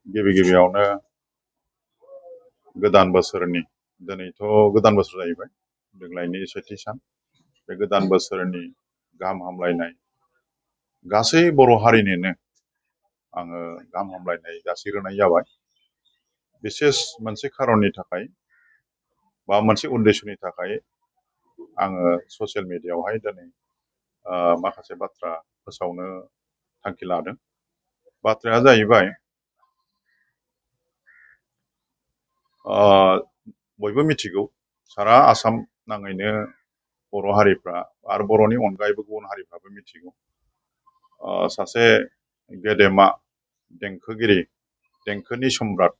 गिबियावनो गोदान बोसोरनि दिनैथ' गोदान बोसोर जाहैबाय देग्लायनि सेथि सान बे गोदान बोसोरनि गाहाम हामलायनाय गासै बर' हारिनोनो आङो गाहाम हामलायनाय जासिग्रोनाय जाबाय। बिसेस मोनसे खारननि थाखाय बा मोनसे उद्देश्यनि थाखाय आङो ससियेल मिडियायावहाय दिनै माखासे बाथ्रा फोसावनो थांखि लादों। बाथ्राया जाहैबाय बयबो मिथिगौ सारा आसाम नाङैनो बर' हारिफ्रा आरो बर'नि अनगायैबो गुबुन हारिफ्राबो मिथिगौ सासे गेदेमा देंखोगिरि देंखोनि सम्राट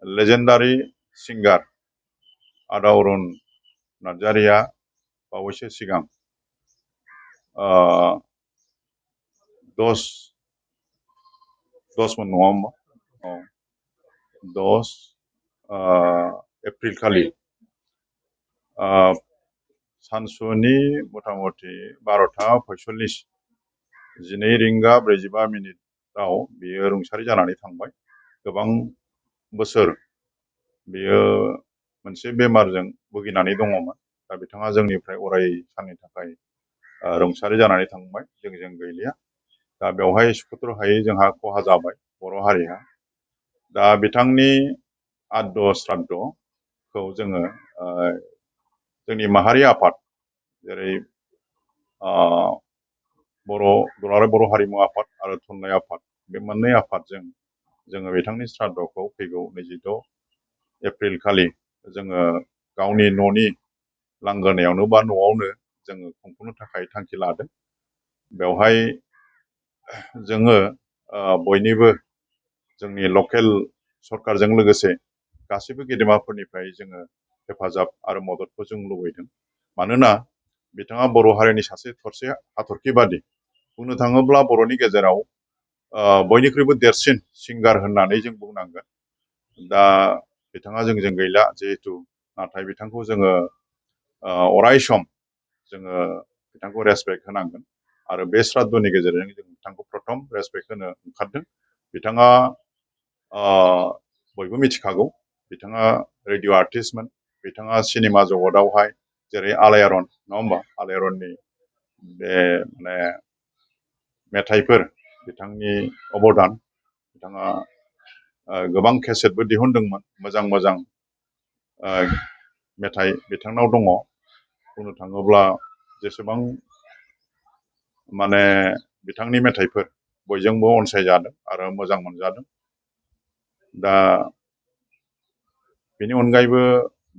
लेजेन्डारि सिंगार आदा अरुन नार्जारिया बावैसो सिगां 10 मोन नङा होमबा 10 एप्रिल खालि सानसुनि मथा मथि 12:45 12:45 बियो रुंसारि जानानै थांबाय। गोबां बोसोर बियो मोनसे बेमारजों भुगिनानै दङमोन। दा बिथाङा जोंनिफ्राय अराय साननि थाखाय रुंसारि जानानै थांबाय। जों गैलिया। दा बेवहाय सुखुथ्र हायै जोंहा खहा जाबाय बर' हारिया। दा बिथांनि आद्द श्राद्धखौ जोङो जोंनि माहारि आफाद जेरै दुलाराय बर' हारिमु आफाद आरो थुनलाइ आफाद बे मोननै आफादजों जोङो बिथांनि श्राद्धखौ फैगौ 22 एप्रिल खालि जोङो गावनि न'नि लांगोनायावनो बा न'आवनो जोङो खुंफुंनो थाखाय थांखि लादों। बेवहाय जोङो बयनिबो जोंनि लकेल सरकारजों लोगोसे गासैबो गेदेमाफोरनिफ्राय जोङो हेफाजाब आरो मददखौ जों लुबैदों। मानोना बिथाङा बर' हारिनि सासे थरसे हाथरखि बादि बुंनो थाङोब्ला बर'नि गेजेराव बयनिख्रुइबो देरसिन सिंगार होननानै जों बुंनांगोन। दा बिथाङा जोंजों गैला जिहेतु नाथाय बिथांखौ जोङो अराय सम जोङो बिथांखौ रेसपेक्ट होनांगोन आरो बे श्राद्धनि गेजेरजों जों बिथांखौ प्रथम रेसपेक्ट होनो ओंखारदों। बिथाङा बयबो मिथिखागौ बिथाङा रेडिअ' आर्टिस्टमोन। बिथाङा सिनेमा जगतआवहाय जेरै आलायारन नङा होमबा आलायारननि बे माने मेथाइफोर बिथांनि अबदान बिथाङा गोबां केसेटबो दिहुनदोंमोन। मोजां मोजां मेथाइ बिथांनाव दङ। बुंनो थाङोब्ला जेसेबां माने बिथांनि मेथाइफोर बयजोंबो अनसायजादों आरो मोजां मोनजादों। दा बेनि अनगायैबो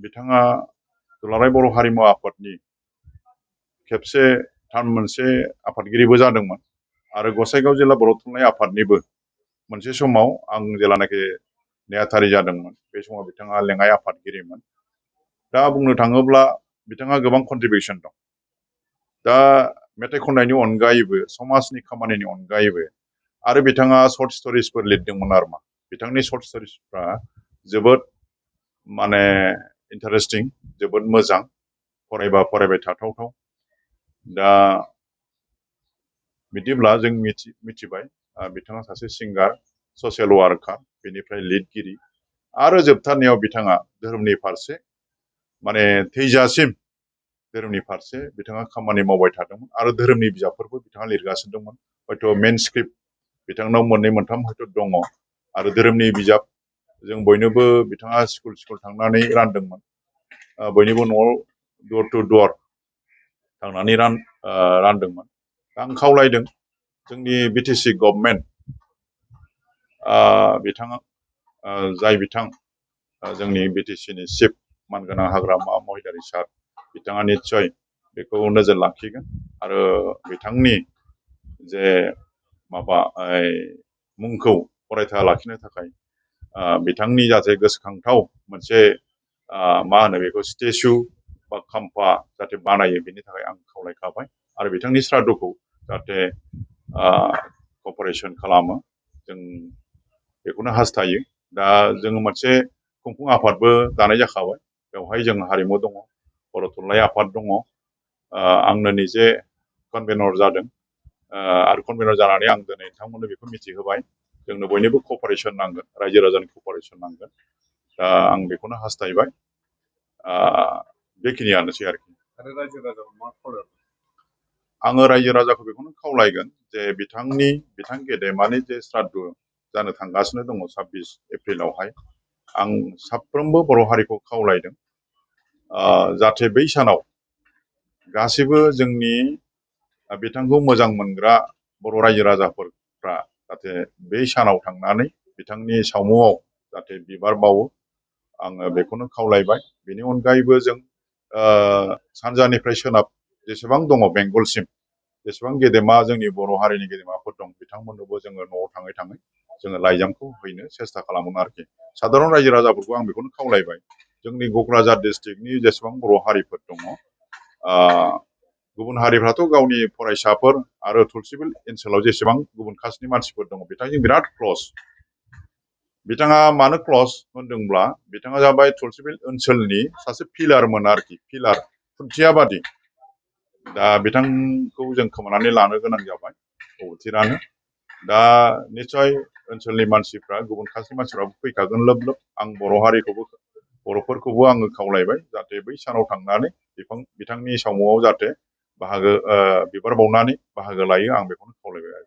बिथाङा दुलाराय बर' हारिमु आफादनि खेबसे टार्म मोनसे आफादगिरिबो जादोंमोन आरो गसाइगाव जिल्ला बर' थुनलाइ आफादनिबो मोनसे समाव आं जेलानाखि नेहाथारि जादोंमोन बे समाव बिथाङा लेङाइ आफादगिरिमोन। दा बुंनो थाङोब्ला बिथाङा गोबां कन्ट्रिबिउसन दं। दा मेथाइ खननायनि अनगायैबो समाजनि खामानिनि अनगायैबो आरो बिथाङा सर्ट स्ट'रिसफोर लिरदोंमोन आरो मा बिथांनि सर्ट स्ट'रिसफ्रा जोबोद माने इन्टारेस्टिं जोबोद मोजां फरायबा फरायबाय थाथावथाव। दा बिदिब्ला जों मिथिबाय बिथाङा सासे सिंगार ससियेल वार्कार बेनिफ्राय लिरगिरि आरो जोबथारनायाव बिथाङा धोरोमनि फारसे माने थैजासिम धोरोमनि फारसे बिथाङा खामानि मावबाय थादोंमोन आरो धोरोमनि बिजाबफोरबो बिथाङा लिरगासिनो दंमोन। हयथ' मेन स्क्रिप्ट बिथांनाव 2 मोनथाम हयथ' दङ आरो धोरोमनि बिजाब जों बयनोबो बिथाङा स्कुल थांनानै रानदोंमोन। बयनिबो न'आव दर टु दर थांनानै रानदोंमोन। आं खावलायदों जोंनि बिटिसि गभर्नमेन्ट बिथाङा जाय बिथां जोंनि बिटिसिनि चिफ मानगोनां हाग्रामा महिलारि सार बिथाङा निस्सय बेखौ नोजोर लाखिगोन आरो बिथांनि जे माबा मुंखौ अरायथा लाखिनो थाखाय बिथांनि जाहाथे गोसोखांथाव मोनसे मा होनो बेखौ स्टेचु बा खाम्फा जाहाथे बानायो बेनि थाखाय आं खावलायखाबाय आरो बिथांनि श्राद्धखौ जाहाथे कपारेसन खालामो जों बेखौनो हास्थायो। दा जोङो मोनसे खुंफुं आफादबो दानाय जाखाबाय। बेवहाय जों हारिमु दङ, बर' थुनलाइ आफाद दङ। आंनो निजे कनभेनर जादों आरो कनभेनर जानानै आं दिनै नोंथांमोननो बेखौ मिथिहोबाय। जोंनो बयनिबो कपारेसन नांगोन, रायजो राजानि कपारेसन नांगोन। दा आं बेखौनो हास्थायबाय। बेखिनियानोसै आरोखि। आङो रायजो राजाखौ बेखौनो खावलायगोन जे बिथां गेदेमानि जे श्राद्ध जानो थांगासिनो दङ 26 एप्रिलावहाय, आं साफ्रोमबो बर' हारिखौ खावलायदों जाहाथे बै सानाव गासैबो जोंनि बिथांखौ मोजां मोनग्रा बर' रायजो राजाफोरा जाहाथे बै सानाव थांनानै बिथांनि सावमुआव जाहाथे बिबार बावो, आङो बेखौनो खावलायबाय। बेनि अनगायैबो जों सानजानिफ्राय सोनाब जेसेबां दङ बेंगलसिम जेसेबां गेदेमा जोंनि बर' हारिनि गेदेमाफोर दं, बिथांमोननोबो जोङो न'आव थाङै थाङै जोङो लाइजामखौ हैनो सेस्था खालामोन आरोखि। साधारन रायजो राजाफोरखौ आं बेखौनो खावलायबाय, जोंनि क'क्राझार डिस्ट्रिक्टनि जेसेबां बर' हारिफोर दङ, गुबुन हारिफ्राथ' गावनि फरायसाफोर आरो तुलसिबिल ओनसोलाव जेसेबां गुबुन कास्टनि मानसिफोर दङ बिथांजों बिराद क्लस। बिथाङा मानो क्लस होनदोंब्ला बिथाङा जाबाय तुलसिबिल ओनसोलनि सासे पिलारमोन आरोखि, पिलार, खुन्थिया बादि। दा बिथांखौ जों खोमानानै लानो गोनां जाबाय अबथिरानो। दा निस्सय ओनसोलनि मानसिफ्रा, गुबुन कास्टनि मानसिफ्राबो फैखागोन लोब लोब। आं बर'फोरखौबो आङो खावलायबाय जाहाथे बै सानाव थांनानै बिथांनि सावमुआव जाहाथे बिबार बावनानै बाहागो लायो, आं बेखौनो खावलायबाय आरो।